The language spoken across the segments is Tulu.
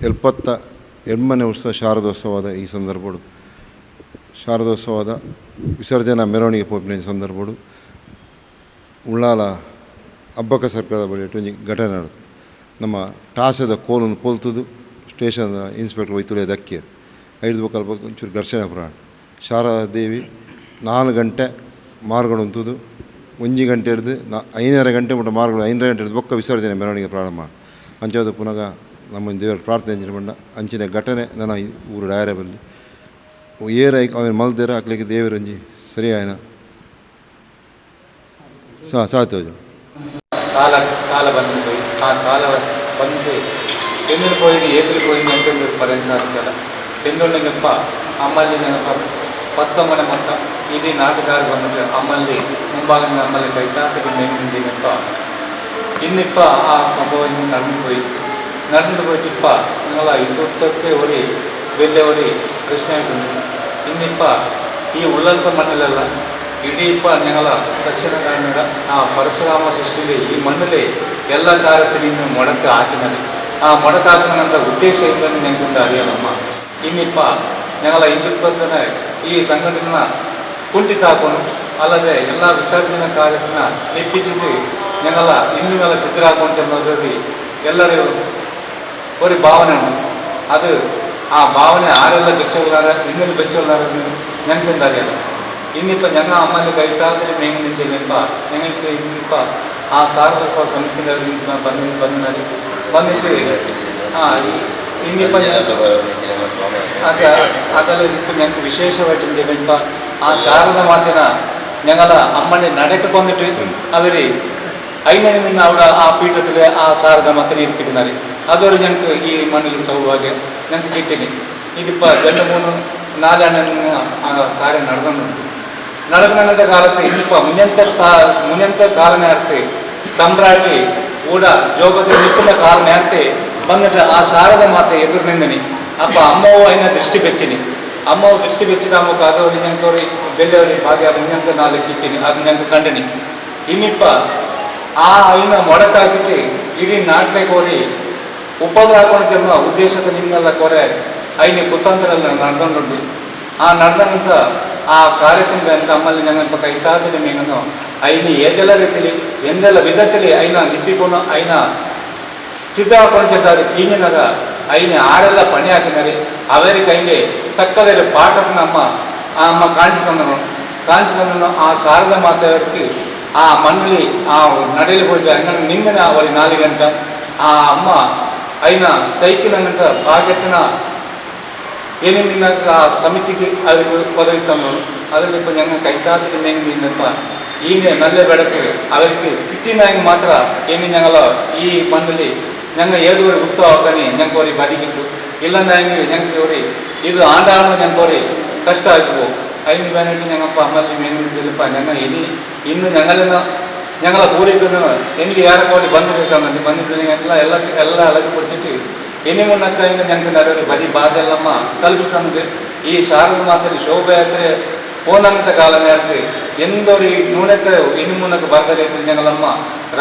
78ನೇ ವರ್ಷ ಶಾರದೋತ್ಸವದ ಈ ಸಂದರ್ಭಡು ಶಾರದೋತ್ಸವದ ವಿಸರ್ಜನಾ ಮೆರವಣಿಗೆ ಪೋಪಿನ ಸಂದರ್ಭಡು ಉಳ್ಳಾಲ ಅಬ್ಬಕ್ಕ ಸರ್ಕಾರದ ಬಳಿ ಒಂಜಿ ಘಟನೆ ನಡೆದು ನಮ್ಮ ಟಾಸದ ಕೋಲನ್ನು ಪೋಲ್ತದು ಸ್ಟೇಷನ್ ಇನ್ಸ್ಪೆಕ್ಟರ್ ಹೋಯ್ತುಲೆ ದಕ್ಕಿಯರು ಐದು ಬೊಕ್ಕಲ್ಪ ಒಂಚೂರು ಘರ್ಷಣೆ ಪ್ರಾಣ. ಶಾರದಾ ದೇವಿ 4 ಗಂಟೆ ಮಾರ್ಗಡು ಉಂತುದು 1 ಗಂಟೆ ಹಿಡ್ದು 5.5 ಗಂಟೆ ಮುಟ್ಟ ಮಾರ್ಗಡು 5.5 ಗಂಟೆ ಹಿಡ್ದು ಬೊಕ್ಕ ವಿಸರ್ಜನೆ ಮೆರವಣಿಗೆ ಪ್ರಾರಂಭ. ಅಂಚಾದ ಪುನಃ ನಮ್ಮ ದೇವರ ಪ್ರಾರ್ಥನೆ ಅಂಚಿನ ಬಂಡ ಅಂಚಿನ ಘಟನೆ ನನ್ನ ಊರು ಡಾಯರೆ ಬಲ್ಲಿ ಏರ ಅವನ ಮಲ್ದೇರ ಹಾಕ್ಲಿಕ್ಕೆ ದೇವರಂಜಿ ಸರಿಯಾಯನ ಸಾತು ಕಾಲ ಕಾಲ ಬಂದು ಆ ಕಾಲ ಬಂದು ಎಂದಿರು పోయింది ఏదిరి పోయింది అంటే మీరు భరించాలి. ఎందుండనప్ప అమ్మల్ని ನೆನಪ ಪತ್ತಮ್ಮನ ಮಕ್ಕ ಇಡೀ ನಾಟಕಾರ ಬಂದಿದ್ದು ಅಮ್ಮಲ್ಲಿ ಮುಂಭಾಗದ ಅಮ್ಮಲ್ಲಿ ಕೈಕಾಸಿಗೆ ಮೇಲಿನಪ್ಪ ಇನ್ನಿಪ್ಪ ಆ ಸಂಭವ ಇನ್ನು ನಡೆದು ಹೋಯಿತು ನಡೆದು ಹೋಯ್ತಿಪ್ಪ ഞങ്ങള ഹിന്ദുത്വಕ್ಕೆ ഒരു വലിയ ഒരു പ്രശ്നമായിട്ടുണ്ട്. ഇന്നിപ്പ ഈ ഉള്ളൽത്ത മണ്ണിലല്ല ഇಡೀಪ್ಪ ഞങ്ങള ದಕ್ಷಿಣ ಕನ್ನಡ ಆ ಪರಶುರಾಮ ಸೃಷ್ಟಿಲಿ ಈ ಮಣ್ಣಲ್ಲಿ ಎಲ್ಲ ಕಾರ್ಯത്തിൽ ಮೊಡಕ ಹಾಕಿನಲ್ಲಿ ಆ ಮೊಡಕ ಹಾಕಿನಂಥ ಉದ್ದೇಶ ಇಂದನ್ನು ഞങ്ങൾക്ക് അറിയാലമ്മ. ಇನ್ನಿಪ್ಪ ഞങ്ങള ഹിന്ദുത്വത്തിന് ಈ ಸಂಘಟನೆ ಕುಂಠಿತ ಹಾಕೊಂಡು ಅಲ್ಲದೆ ಎಲ್ಲ ವಿಸರ್ಜನಾ ಕಾರ್ಯത്തിന് ನಿಪ್ಪಿച്ചിട്ട് ഞങ്ങള ಹಿಂದಿನೆಲ್ಲ ಚಿತ್ರ ಹಾಕೊಂಡು ಎಲ್ಲರೂ ഒരു ಭಾವನೆ ಉಂಟು. ಅದು ಆ ಭಾವನೆ ಆರೆಲ್ಲ ಬೆಚ್ಚೋಲ್ಲಾರ ಇನ್ನೊಂದು ಬೆಚ್ಚೋಲ್ಲಾರ ഞങ്ങൾക്ക് അറിയാലോ. ഇന്നിപ്പം ഞങ്ങൾ അമ്മൻ്റെ കൈത്താത്തിൽ മേങ്ങുന്ന ചെല്ലുമ്പ ഞങ്ങൾക്ക് ഇന്നിപ്പം ആ സാരസ്വ ಸಂಸ್ಥೆ ಬಂದು ಬಂದಿದ್ದಾರೆ ಬಂದಿಟ್ಟು ಹಾಂ ഇന്നിപ്പം അത് ಅದೆಲ್ಲ ഇപ്പം ഞങ്ങൾക്ക് വിശേഷമായിട്ടും ചെല്ലുമ്പ ആ ശാരദ മാതന ഞങ്ങളെ അമ്മൻ്റെ നടക്ക് കൊന്നിട്ട് അവർ അതിന് മുന്നേ അവിടെ ആ പീഠത്തിൽ ആ ശാരദ മാതനെ ഇരിപ്പിക്കുന്നത് അതൊരു ഞങ്ങൾക്ക് ഈ മണ്ണിൽ സൗഭാഗ്യം ഞങ്ങൾക്ക് കിട്ടിന്. ഇതിപ്പോൾ 2 3 4 ആ കാര്യം നടന്നുണ്ട്. നടക്കുന്നത്തെ കാലത്ത് ഇന്നിപ്പോൾ മുന്നത്തെ കാല നേരത്തെ തമ്പ്രാട്ടി ಊಡ ಜೋಗತೆ ನಿಂತಿದ್ದ ಕಾಲ നേരത്തെ ಬಂದಿಟ್ಟು ಆ ಶಾರದ ಮಾತೆ ಎದುರು ನಿಂದಿನಿ. ಅಪ್ಪ ಅಮ್ಮವು అయిన ದೃಷ್ಟಿ ಬೆಚ್ಚಿನಿ ಅಮ್ಮವು ದೃಷ್ಟಿ ಬೆಚ್ಚಿದ ಅಮ್ಮకు ಅದು ഞങ്ങൾക്ക് ಬೆల్లವರಿ ಭಾಗ್ಯ ಮುನ್ನಂತ ನಾಲ್ಕು ಇಟ್ಟಿನಿ ಅದು ഞങ്ങൾക്ക് ಕಂಡಿನಿ. ಇನ್ನಿಪ್ಪ ಆ అయిన ಮೊಡಕಾಕಿಟ್ಟು ಇಡೀ ನಾಟ್ಲೆ ಕೋರಿ ಉಪದ್ರ ಹಾಕೊಂಡು ಚೆನ್ನ ಉದ್ದೇಶದ ನಿನ್ನೆಲ್ಲ ಕೋರೆ ಐನ ಕುತಂತ್ರ ನಡೆದೊಂಡು ಆ ನಡೆದಂತ ಆ ಕಾರ್ಯಕ್ರಮ ಅಮ್ಮಲ್ಲಿ ഞങ്ങൾക്ക് ಕೈತಾತನೆ ಮೇಗನು ಐನ ಏದೆಲ್ಲ ರೀತಿಲಿ ಎಂದೆಲ್ಲ ವಿಧದಲ್ಲಿ ಐನ ನಿಪ್ಪಿಕೊಂಡು ಐನ ಚಿತ್ರ ಹಾಕೊಂಡು ಕೀನಿನಾಗ ಐನ ಆರೆಲ್ಲ ಪಣಿ ಹಾಕಿನಾರೆ ಅವರಿಗೆ ಕೈಲಿ ತಕ್ಕದೇ ಪಾಠದ ನಮ್ಮ ಆ ಅಮ್ಮ ಕಾಣಿಸ್ತಂದನು ಕಾಣಿಸ್ತಂದನು ಆ ಶಾರದಾ ಮಾತೆಯವರಿಗೆ ಆ ಮಣ್ಣಲ್ಲಿ ಆ ನಡೆಯಲಿ ಹೋಗಿ ಹಂಗ ನಿಂಗನ ಅವರಿ 4 ಗಂಟೆ ಆ ಅಮ್ಮ ಐನ ಸೈಕಿನಂತ ಭಾಗ್ಯತನ ಏನೇನಿಲ್ಲ ಆ ಸಮಿತಿಗೆ ಅವರಿಗೆ ಒದಗಿಸ್ತಂದನು. ಅದರಲ್ಲಿ ಇಪ್ಪ ഞങ്ങൾ ಕೈತಾತಿನ ಮೇಗಿಂದಪ್ಪ ಈನೆ നല്ല ಬೆಳಕು അവർക്ക് കിട്ടിയെങ്കിൽ ಮಾತ್ರ ಏನು ഞങ്ങൾ ഈ മണ്ണിൽ ഞങ്ങൾ ഏതൊരു ഉത്സവമാക്കാനേ ഞങ്ങൾക്ക് ഒരു ബതി കിട്ടും. ഇല്ലെന്നെങ്കിൽ ഞങ്ങൾക്ക് ഒരു ഇത് ആണ്ടാണോ ഞങ്ങൾക്ക് ഒരു കഷ്ടമായിട്ട് പോകും. അതിന് വേണ്ടിയിട്ട് ഞങ്ങൾക്ക് അമ്മಲ್ಲಿ മേങ്ങിന് ചെല്ലുമ്പോൾ ഞങ്ങൾ ഇനി ഇന്ന് ഞങ്ങളിന്ന് ഞങ്ങളെ കൂടിക്കുന്നത് എനിക്ക് ഏറെക്കോടി ಬಂದಿರ್ಬೇಕಂದ್ರೆ ಬಂದಿಟ್ಟು ಎಲ್ಲ ಎಲ್ಲ ಎಲ್ಲ ಅಳಗೆ പിടിച്ചിട്ട് ഇനി മുന്നൊക്കെ ഞങ്ങൾക്ക് നല്ലൊരു ബതി ബാധയെಲ್ಲಮ್ಮ ಕಲ್ಪಿಸಂದ್ರೆ ಈ ಶಾರದ ಮಾತ್ರ ಶೋಭಾಯಾತ್ರೆ ಹೋದಂಥ ಕಾಲ നേരത്തെ എന്തൊരു ന്യൂനത്തെ ഇനി മുന്നൊക്കെ ಬರ್ತಾರೆ ഞങ്ങളമ്മ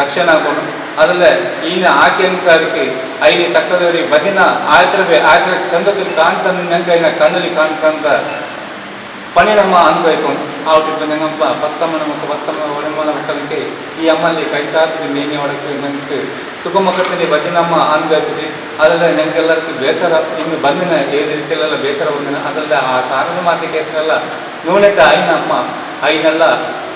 ರಕ್ಷಣೆ ಹಾಕೊಂಡು ಅದಲ್ಲೇ ಈನ ಆಕೆಂತಕ್ಕೆ ಐನಿ ತಕ್ಕದವರಿ ಬದಿನ ಆಯ್ತರ ಆಯ್ತರ ಚಂದ್ರದಲ್ಲಿ ಕಾಣ್ತಂದ್ರೆ ഞങ്ങൾക്ക് ಐನ ಕಣ್ಣಲ್ಲಿ ಕಾಣ್ತಂತ ಪಣಿ ನಮ್ಮ ಅನ್ಬೇಕು. ಆವಟಿಪ್ಪ ഞങ്ങಪ್ಪ ಪತ್ತಮ್ಮನ ಮಕ್ಕ ಪತ್ತಮ್ಮ ಒಡಮನ ಮಕ್ಕಳಿಗೆ ಈ ಅಮ್ಮಲ್ಲಿ ಕೈತಾತಿನ ಮೇನೆ ಒಡಕ್ಕೆ ഞങ്ങൾക്ക് ಸುಖಮಕ್ಕದಲ್ಲಿ ಬದಿನಮ್ಮ ಅನ್ಬೇಚಿಟ್ಟು ಅದೆಲ್ಲ ഞങ്ങൾക്കെല്ലാവർക്കും ಬೇಸರ ಇನ್ನು ಬಂದಿನ ಏದು ರೀತಿಯಲ್ಲೆಲ್ಲ ಬೇಸರ ಬಂದಿನ ಅದೆಲ್ಲ ಆ ಶಾರದ ಮಾತೆಗೆಲ್ಲ ന്യൂനത്തെ ಐನ ಅಮ್ಮ ಐನೆಲ್ಲ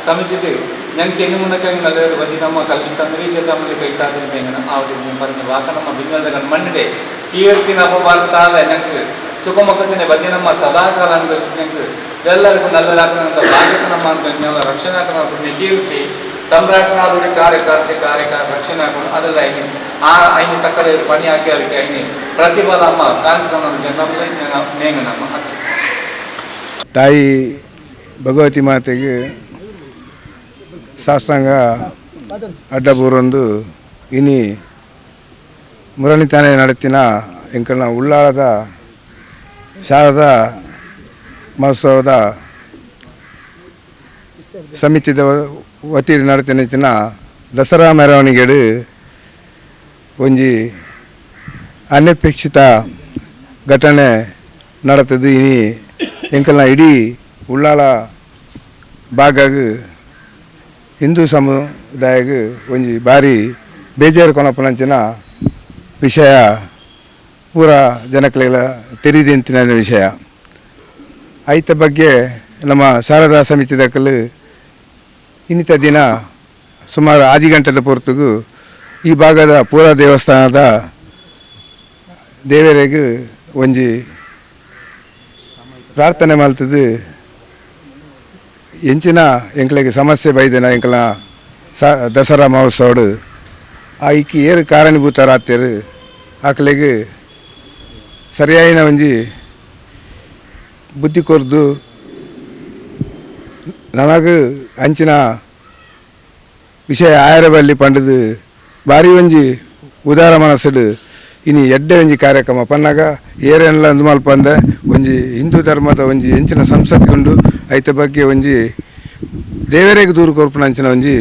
ಶ್ರಮಿച്ചിട്ട് ഞങ്ങൾക്ക് ഇനി മുന്നൊക്കെ നല്ലൊരു ബദിനമ്മ കൽപ്പിത്തന്ന ചേട്ടാമ്മൽ കൈത്താത്തിന് മേങ്ങണം ആവട്ടെ പറഞ്ഞ വാക്കണമ്മ ഭിന്നത മണ്ണിടെ കീർത്തിന അപവാർത്താതെ ഞങ്ങൾക്ക് ಸುಖಮಕ್ಕത്തിനെ ಬದಿನಮ್ಮ ಸದಾಕಾಲ ಅನುಭವಿಸಿ ഞങ്ങൾക്ക് ಎಲ್ಲರಿಗೂ ನಲ್ಲದಾಕಂತ ಭಾಗ್ಯತನಮ್ಮ ಅಂತ ഞങ്ങളെ ರಕ್ಷಣೆ ಹಾಕೋಣ ಕೀರ್ತಿ ತಮ್ರಾಟ್ನಾದೂರಿ ಕಾರ್ಯಕರ್ತೆ ಕಾರ್ಯ ರಕ್ಷಣೆ ಹಾಕೊಂಡು ಅದೆಲ್ಲ ಐನಿ ಆ ಐನಿ ತಕ್ಕದ ಪಣಿ ಹಾಕಿ ಅವರಿಗೆ ಐನಿ ಪ್ರತಿಫಲ ಅಮ್ಮ ಕಾಣಿಸ್ತಾನ ಜನಮ್ಮಲೆ ಮೇಂಗನಮ್ಮ. ತಾಯಿ ಭಗವತಿ ಮಾತೆಗೆ ಸಾಷ್ಟಾಂಗ ಅಡ್ಡಬೂರೊಂದು ಇನಿ ಮುರಣಿತಾನೆ ನಡೆತಿನ ಎಂಕಲ್ನ ಉಳ್ಳಾಳದ ಶಾರದಾ ಮಹೋತ್ಸವದ ಸಮಿತಿದ ವತಿಯಲ್ಲಿ ನಡೆತಿನ ದಸರಾ ಮೆರವಣಿಗೆಡು ಒಂಜಿ ಅನಪೇಕ್ಷಿತ ಘಟನೆ ನಡತದ್ದು ಇನಿ ಎಂಕಲ್ನ ಇಡೀ ಉಳ್ಳಾಲ ಭಾಗಗ್ ಹಿಂದೂ ಸಮುದಾಯಗ್ ಒಂಜಿ ಭಾರಿ ಬೇಜಾರು ಕೊನಪುನಂಚಿನ ವಿಷಯ ಪೂರ ಜನಕ್ಲೆಗ್ಲ ತೆರಿದಿಂತಿನ ವಿಷಯ. ಐತ ಬಗ್ಗೆ ನಮ್ಮ ಶಾರದಾ ಸಮಿತಿದಕಲು ಇನ್ನಿತ ದಿನ ಸುಮಾರು 5 ಗಂಟೆದ ಪೊರ್ತುಗು ಈ ಭಾಗದ ಪೂರ ದೇವಸ್ಥಾನದ ದೇವರಿಗೆ ಒಂಜಿ ಪ್ರಾರ್ಥನೆ ಮಲ್ತದ್ದು ಎಂಚಿನ ಎಂಕ್ಲೆಗ್ ಸಮಸ್ಯೆ ಬೈದಿನ ಎಂಕಲ್ನ ದಸರಾ ಮಹೋತ್ಸವಡು ಐಕ್ ಏರು ಕಾರಣೀಭೂತರಾತೇರು ಆಕಲೆಗ್ ಸರಿಯಾಯಿನ ಒಂಜಿ ಬುದ್ಧಿ ಕೊರ್ದು ನನಗೆ ಅಂಚಿನ ವಿಷಯ ಆಯರಬಲ್ಲಿ ಪಂಡದು ಭಾರಿ ಒಂಜಿ ಉದಾರ ಮನಸ್ಸುಡು ಇನಿ ಎಡ್ಡೆ ಒಂಜಿ ಕಾರ್ಯಕ್ರಮ ಪನ್ನಾಗ ಏರೆನ್ಲ ಅಂದು ಮಲ್ಪಂದೆ ಒಂಜಿ ಹಿಂದೂ ಧರ್ಮದ ಒಂಜಿ ಎಂಚಿನ ಸಂಸತ್ ಉಂಡು ಐತ ಬಗ್ಗೆ ಒಂಜಿ ದೇವರಿಗೆ ದೂರು ಕೊರ್ಪುನ ಅಂಚಿನ ಒಂಜಿ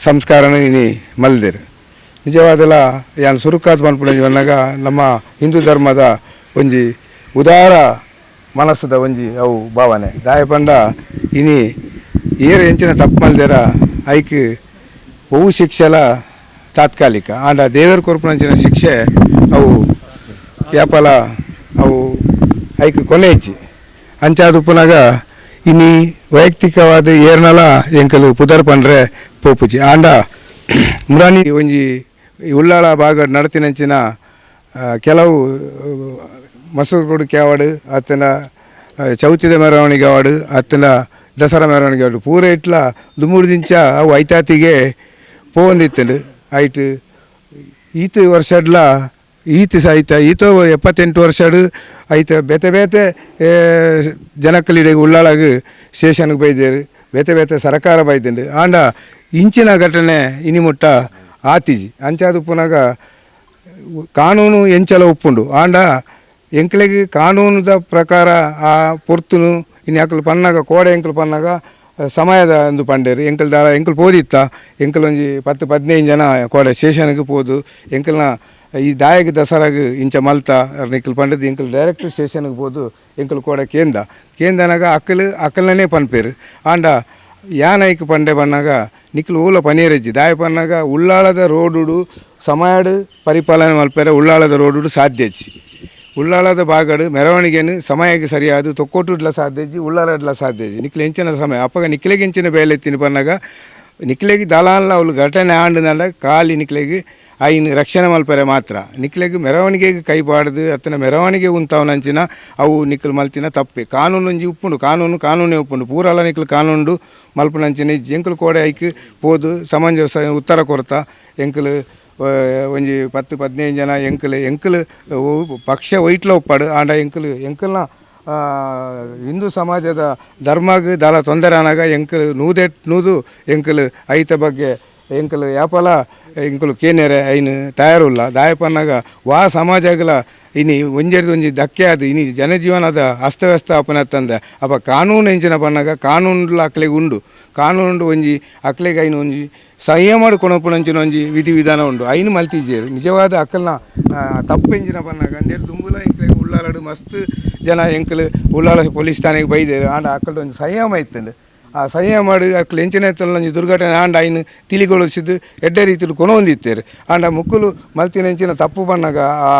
ಸಂಸ್ಕಾರನ ಇನಿ ಮಲ್ದೇರು. ನಿಜವಾದಲ ಯಾನ್ ಸುರುಕಾದ್ ಮಲ್ಪುನ ಪನ್ನಾಗ ನಮ್ಮ ಹಿಂದೂ ಧರ್ಮದ ಒಂಜಿ ಉದಾರ ಮನಸ್ಸದ ಒಂಜಿ ಅವು ಭಾವನೆ. ದಾಯ ಪಂಡ ಇನಿ ಏರು ಎಂಚಿನ ತಪ್ಪು ಮಲ್ದೇರ ಐಕ್ ಒವು ಶಿಕ್ಷೆಲ ತಾತ್ಕಾಲಿಕ ಆಂಡ ದೇವರ ಕೊರ್ಪುನಂಚಿನ ಶಿಕ್ಷೆ ಅವು ಯಾಪಲ ಅವು ಐಕ್ ಕೊನೆ ಇಚ್ಚಿ ಅಂಚಾದ ಉಪ್ಪುನಾಗ ಇನಿ ವೈಯಕ್ತಿಕವಾದ ಏರ್ನಲ ಎಂಕಲು ಪುದರ್ ಪಂಡ್ರೆ ಪೋಪುಜಿ. ಆಂಡ ಮುರಾನಿ ಒಂಜಿ ಉಳ್ಳಾಳ ಭಾಗ ನಡತಿನಂಚಿನ ಕೆಲವು ಮಸೂರು ಕೊಡುಕೆ ಅವಾಡು ಅತ್ತನ ಚೌತಿದ ಮೆರವಣಿಗೆ ಅವಾಡು ಅತ್ತನ ದಸರಾ ಮೆರವಣಿಗೆ ಅವಾಡು ಪೂರ ಇಟ್ಲ ದುಮೂರು ದಿಂಚ ಅವು ಐತಾತಿಗೆ ಪೋವೊಂದಿತ್ತಂಡು. ಆಯ್ತು ಈತ ವರ್ಷಡ್ಲ ಈತ ಸಹಿತ ಈತ 78 ವರ್ಷಡು ಐತ ಬೇತೆ ಬೇತೆ ಜನಕ್ಕಲಿಡೆ ಉಳ್ಳಾಳಾಗ ಸ್ಟೇಷನ್ಗೆ ಬೈದೇರು ಬೇತೆ ಬೇತೆ ಸರಕಾರ ಬೈದಿಂಡು. ಆಂಡ ಇಂಚಿನ ಘಟನೆ ಇನಿ ಮುಟ್ಟ ಆತಿಜಿ. ಅಂಚಾದ ಉಪ್ಪುನಾಗ ಕಾನೂನು ಎಂಚಲ ಉಪ್ಪುಂಡು ಆಂಡ ಎಂಕ್ಲೆಗ್ ಕಾನೂನುದ ಪ್ರಕಾರ ಆ ಪೊರ್ತುನು ಇನ್ನು ಅಕಲು ಪನ್ನಾಗ ಕೋಡೆ ಎಂಕಲು ಪನ್ನಾಗ ಸಮಯದ ಒಂದು ಪಂಡೇರು ಎಂಕಲ್ ದಾರ ಎಂಕಲ್ ಪೋದಿತ್ತ ಎಂಕಲ್ ಒಂಜಿ 10-15 ಜನ ಕೋಡೆ ಸ್ಟೇಷನ್ಗೆ ಪೋದು ಎಂಕಲ್ನ ಈ ದಾಯಕ ದಸರಾಗ ಇಂಚ ಮಲ್ತ ನಿಕ್ಕಲ್ ಪಂಡದು ಎಂಕಲ್ ಡೈರೆಕ್ಟ್ ಸ್ಟೇಷನ್ಗೆ ಪೋದು ಎಂಕಲ್ ಕೋಡೆ ಕೇಂದ ಕೇಂದನಾಗ ಅಕ್ಕಲು ಅಕ್ಕಲನೇ ಪನ್ಪೇರು. ಆಂಡ ಯಾನೈಕ್ ಪಂಡೆ ಪನ್ನಾಗ ನಿಕ್ಕಲು ಊಲ ಪನೀರಜ್ಜಿ ದಾಯ ಪನ್ನಾಗ ಉಳ್ಳಾಳದ ರೋಡುಡು ಸಮಯಡು ಪರಿಪಾಲನೆ ಮಲ್ಪೇರೆ ಉಳ್ಳಾಳದ ರೋಡುಡು ಸಾಧ್ಯಚ್ಚಿ ಉಳ್ಳಾಳದ ಭಾಗಡು ಮೆರವಣಿಗೆನು ಸಮಯಕ್ಕೆ ಸರಿಯಾದ ತೊಕ್ಕೊಟ್ಟುಡ್ಲ ಸಾಧ್ಯಜ್ಜಿ ಉಳ್ಳಾಳಡ್ಲ ಸಾಧ್ಯಜ್ಜಿ ನಿಕ್ಲೆ ಎಂಚಿನ ಸಮಯ ಅಪ್ಪಗ ನಿಕ್ಲೆಗೆ ಎಂಚಿನ ಬೇಲೆ ಎತ್ತಿನ ಪನ್ನಾಗ ನಿಕ್ಲೆಗೆ ದಲಾನ್ಲ ಅವಳು ಘಟನೆ ಆಂಡನಲ್ಲ ಖಾಲಿ ನಿಕ್ಲೆಗೆ ಐನು ರಕ್ಷಣೆ ಮಲ್ಪರೆ ಮಾತ್ರ ನಿಕ್ಲೆಗೆ ಮೆರವಣಿಗೆಗೆ ಕೈ ಬಾಡ್ದು ಅತ್ತನ ಮೆರವಣಿಗೆ ಉಂತಾವನಂಚಿನ ಅವು ನಿಕ್ಕಲು ಮಲ್ತಿನ ತಪ್ಪೆ. ಕಾನೂನು ಒಂಜಿ ಉಪ್ಪುಂಡು ಕಾನೂನು ಕಾನೂನೇ ಉಪ್ಪುಂಡು ಪೂರಲ ನಿಕ್ಲು ಕಾನೂನು ಮಲ್ಪುನಂಚಿನ ಇಜ್ಜಿ. ಎಂಕಲು ಕೋಡೆ ಐಕ್ ಪೋದು ಸಮಂಜಸ ಉತ್ತರ ಕೊರ್ತ ಎಂಕಲು ಒಂಜಿ 10-15 ಜನ ಎಂಕಲು ಎಂಕಲು ಪಕ್ಷ ಒಯ್ಟ್ಲ ಒಪ್ಪಾಡು ಆಂಡ ಎಂಕಲು ಎಂಕಲ್ನ ಹಿಂದೂ ಸಮಾಜದ ಧರ್ಮಗ್ ದಾಲ ತೊಂದರೆ ಆನಾಗ ಎಂಕಲು ನೂದು ಎಂಕಲು ಐತ ಬಗ್ಗೆ ಎಂಕಲು ಯಾಪಲ ಎಂಕಲು ಕೇನೇರೆ ಐನು ತಯಾರುಲ್ಲ. ದಾಯಪನ್ನಾಗ ವಾ ಸಮಾಜಗಳ ಇನಿ ಒಂಜೆರ್ದು ಒಂಜಿ ಧಕ್ಕೆ ಅದು ಇನಿ ಜನಜೀವನದ ಅಸ್ತವ್ಯಸ್ತ ಅಪನತ್ತಂದೆ ಅಪ್ಪ ಕಾನೂನು ಎಂಚಿನ ಪನ್ನಾಗ ಕಾನೂನುಲ ಅಕ್ಲೆಗ್ ಉಂಡು ಕಾನೂನುಂಡು ಒಂಜಿ ಅಕ್ಲೆಗ್ ಐನು ಒಂಜಿ ಸಂಯಮ ಕೊಣಪುನಂಚಿನ ಒಂಜಿ ವಿಧಿ ವಿಧಾನ ಉಂಡು ಐನು ಮಲ್ತಿಜೇರು. ನಿಜವಾದ ಅಕ್ಕಲ್ನ ತಪ್ಪು ಎಂಚಿನ ಪನ್ನಾಗ ಅಂದೇರು ದುಂಬುಲ ಎಂಕ್ಲೆಗ್ ಉಳ್ಳಾಲಡು ಮಸ್ತ್ ಜನ ಎಂಕಲು ಉಳ್ಳಾಲ ಪೊಲೀಸ್ ಠಾಣೆಗೆ ಬೈದೇರು. ಆಂಡ ಅಕ್ಕಲ್ದು ಒಂಜಿ ಸಂಯಮ ಇತ್ತಂಡು ಆ ಸಂಯಮ ಮಾಡಿ ಅಕ್ಕಲು ಎಂಚಿನ ಒಂಜಿ ದುರ್ಘಟನೆ ಆಂಡ ಐನು ತಿಳಿಗೊಳಿಸಿದ್ದು ಎಡ್ಡೆ ರೀತಿಲಿ ಕೊನೊಂದಿತ್ತೇರು. ಆಂಡ ಮುಕ್ಕುಲು ಮಲ್ತಿನ ಎಂಚಿನ ತಪ್ಪು ಪನ್ನಾಗ ಆ